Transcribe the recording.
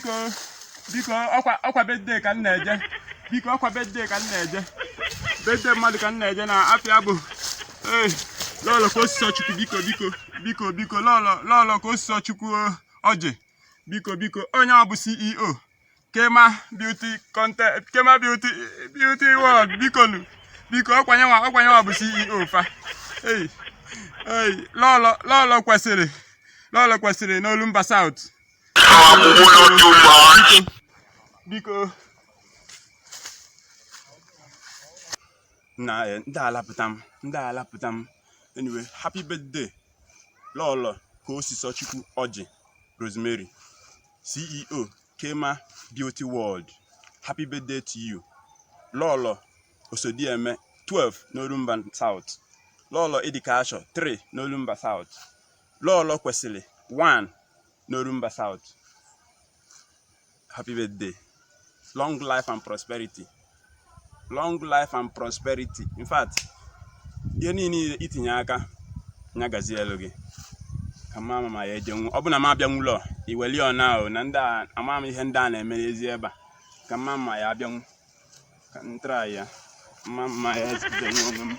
Biko, biko, ọkwa ọkwa birthday ka m na-eje. Biko, ọkwa birthday ka m na-eje, birthday mmadụ ka m na-eje na afa ya bụ ee Lọlọ ka Osisọchukwu. Biko, biko, biko, biko, Lọlọ, Lọlọ ka Osisọchukwu Ọjị, biko, biko, onye ọ bụ CEO Kema Beauty Content, Kema Beauty World. Biko nu, biko, ọkwa nyanwa, ọkwa nyanwa bụ CEO fa. Ei ei, Lọlọ, Lọlọ kwesịrị, Lọlọ kwesịrị n'Orumba South. Biko, biko na ndị alapụta m, ndị alapụta m. Anyway, happy birthday, Lọlọ ka Osisọchukwu Ọjị Rosemary, CEO Kema Beauty World. Happy birthday to you. Lọlọ Osodieme 12 n'Orumba South, Lọlọ Idikashọ 3 n'Orumba South, Lọlọ kwesịrị 1 n'Orumba South. Happy birthday, long life and prosperity, long life and prosperity. In fact, ihe niile itinye aka nya gazielu gị. Ka mama ma ya ejenwu, ọ bụ na m abịanwụlọ iweli ọna o na ndị a ama m ihe ndị a na-eme n'ezi ebe a. Ka mama ya abịanwu, ka m try ya, mama ya ejenwu onwe m.